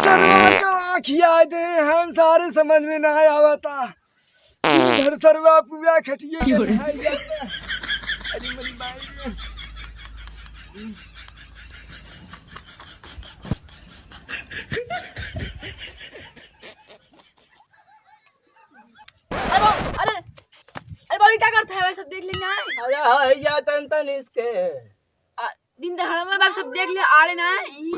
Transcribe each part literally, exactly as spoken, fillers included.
सरवा का आँखिया दे हैं, सारे समझ में ना आवता। इधर सरवा पूरा खटिए के नहाई जाता। अरे मरी माई रे। अरे, अरे, अरे, बाबू, क्या करता है भाई? सब देख लेंगे, आए। अरे, हाँ, या तन तन इसके। आ, दिन दहाड़ा में बाबू, सब देख ले, आड़े ना, ई।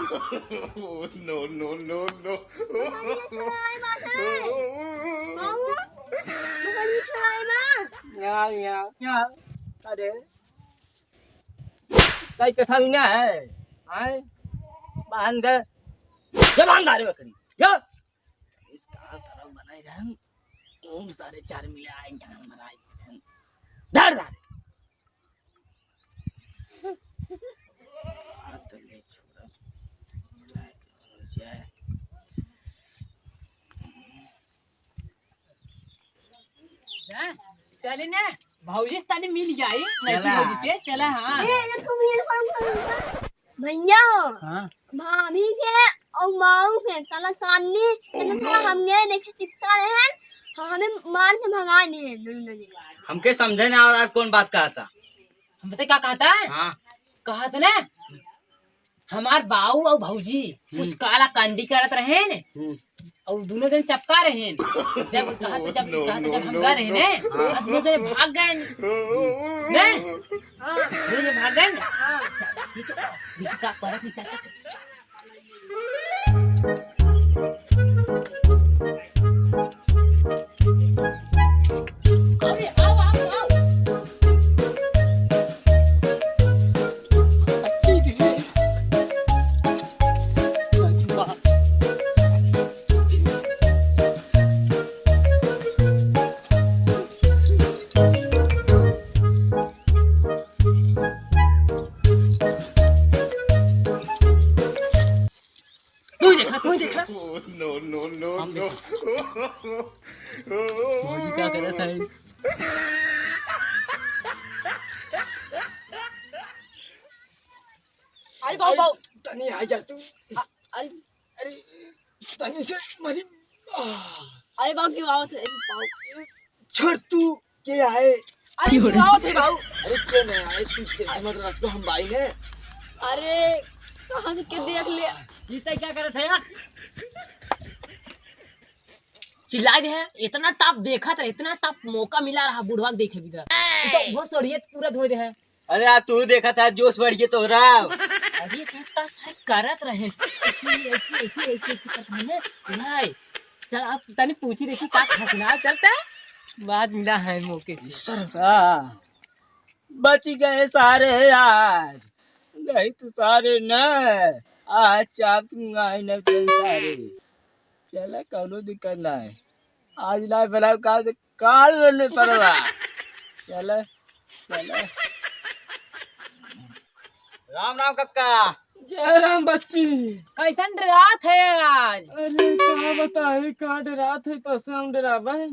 No, no, no, no। बाबू, बाबू, बाबू, बाबू। या, या, या। अरे। ताई कथा में ना है। आए। बांध दे। ये बांध दे रे बकरी। ये। इस काल तरफ बनाए रहन। ओम सारे चार मिले आए, गान मराए। धर, धर। हाथ तो ले छोड़ा। जा, चले ना, भौजी से तनी मिल जाई, नई चला। भौजी से, चला, हाँ। ए, ए, तुम ये कौन कौन भैया हो, हाँ। भाभी के और माऊ के साला सामने इतना सारा हमने देखे चिपका रहे हैं, हाँ, हमें मार के भगा दिए हैं दोनों जने। हमके समझे ना और आज कौन बात कहा था? हम बताए का कहता है? हाँ। कहत ना, हमार बाऊ और भौजी कुछ हम्म। काला कांडी करत रहे ने, हम्म। और दोनों जन चपका रहे ने। जब कहत, जब No, कहत, no, जब हम no, गए रहे no। ने, हाँ। और दोनों जने भाग गए ने। हाँ। दोनों जने भाग गए ने। हाँ। चल, ये तो, ये तो का करत नहीं, चल, चल, चल। तू ही देखा, तू ही देखा। No, no, no, हम no। देखा। मौजी का करत है? अरे बाबू, बाबू। तनी आ जा तू। अ-, अरे। अरे, तनी से मरी। आ। अरे बाबू, क्यों आवत है? अरे बाबू। छोड़ तू। के आए? अरे, क्यों आवत है बाबू? अरे, के नहीं आए? तू टेंशन मत रख, हम भाई ने। अरे, कहाँ से के देख ले? ई तै क्या करत है यार? चिल्ला दे है, इतना टॉप देखत रहे, इतना टॉप मौका मिला रहा बुढ़वा के देखे बिना। तू तो वो सोड़िए पूरा धोए रहे। अरे यार, तू देखत है, जोश बढ़ गया तोहरा। अरे, तू तो सही करत रहे। ऐसी, ऐसी, ऐसी, ऐसी, ऐसी करत रहे। भाई, चल, आप तनी पूछी देखी का खास ना चलता है। बात मिला है मौके से। सरवा, बच गए सारे आज, नहीं तो सारे न आज चाप के मुंगाई न चल सारे। चले, कौनो दिक्कत ना है। आज ना भला काल से काल बोले परवा। चले, चले। राम राम कक्का। जय राम बच्ची। कैसन रात है आज? अरे का बताई, का डरात है, तो से हम डराबे।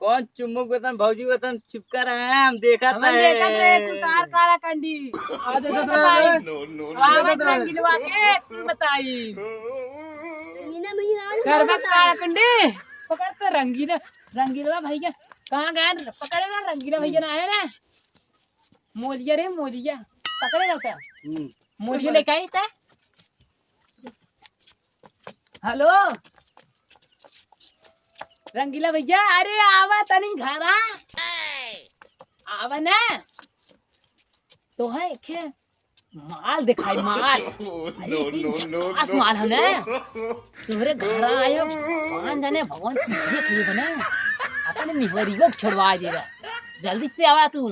कौन चुमुक वतन, भौजी वतन चिपका रहे हैं, हम देखत हमन रहे। देखत रहे, कुतार काला कंडी। आ देखत रहे। No, no, no। आवाज रंगीलवा के कुल बताई। मीना भैया, करबा काला कंडी। पकड़ तो रंगीला, रंगीलवा भैया। कहाँ गए? पकड़े ना, रंगीला भैया ना आए ना। मोलिया रे, मोलिया। पकड़े ना का? हम्म। मोलिया लेके आई था। हेलो, रंगीला भैया, अरे आवा तनी घरा, आवा ना। तो है खे माल दिखाई, माल। अरे, no, इतनी no, no, झकास no। माल है ना। तोहरे घर आए हो, भगवान जाने, भगवान की देख ली बने। अपने मिहरियो को छोड़वा देगा। जल्दी से आवा तू।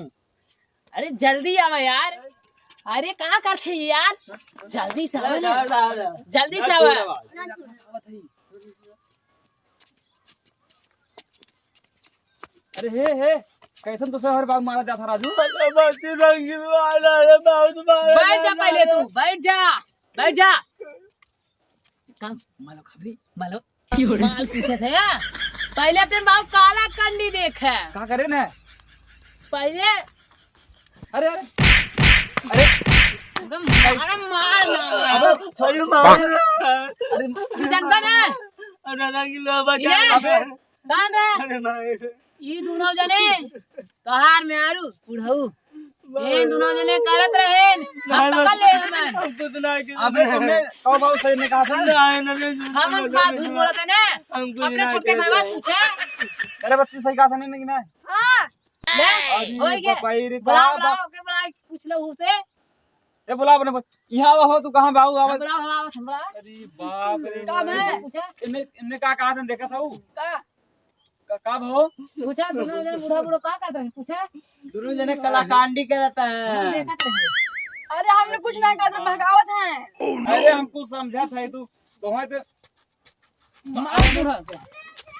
अरे, जल्दी आवा यार। अरे, कहाँ करते हैं यार? जल्दी से आवा ना। जल्दी से आवा। अरे हे, हे, कैसन तो हर बाग मारा जाता राजू? अरे बाकी रंगीन वाला, अरे बहुत मारा बैठ जा जाता पहले है। तू, बैठ जा, बैठ जा। का? मालो खबरी? मालो। माल पूछे थे, हाँ? पहले अपने बाबू काला कंडी देखे। का करे ना? पहले अरे, अरे, अरे, एकदम मार, मार, मार। अबे, छोड़ मार। अरे, तू जानता ना? अरे, रंगीला बचा। ये? अबे। शांत रह। अरे, मार। ई दोनों जने, तोहार मेहरारू, बुढ़ऊ। ये दोनों जने करत रहे, हम नहीं, पकड़ ले हमन। हम कुछ ना किए। अबे, तुमने कहो बाबू सही ने कहा था? नहीं, नहीं, नहीं, हमन नहीं, बात झूठ नहीं, बोलत है ना। हम कुछ अपने ना छोटके किए। भाई बात पूछे। अरे, बच्ची सही कहा था नहीं, नहीं, नहीं। हाँ। ले, अरे, होई गे। बाप रे, बुला, बाप। बुला, ओके, बुला, पूछ लो उसे। ए, बुला अपने, यहाँ आवा हो, तू कहाँ बाऊ आवा? बुला, बुला, बुला। अरे, बाप रे। का बे? पूछा? इन्ने, इन्ने का कहा था, देखा था वो? का? का, का भाऊ? पूछा, दोनों जने बूढ़ा, बूढ़ा का कहता है? पूछा? दोनों जने कलाकांडी करता है। हम देखत रहे। अरे, हम लोग कुछ नहीं करते, भगावत हैं। अरे, हमको समझा था, तू, तो वहाँ तो मार बूढ़ा।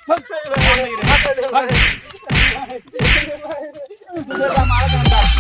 भाग, भाग, भाग।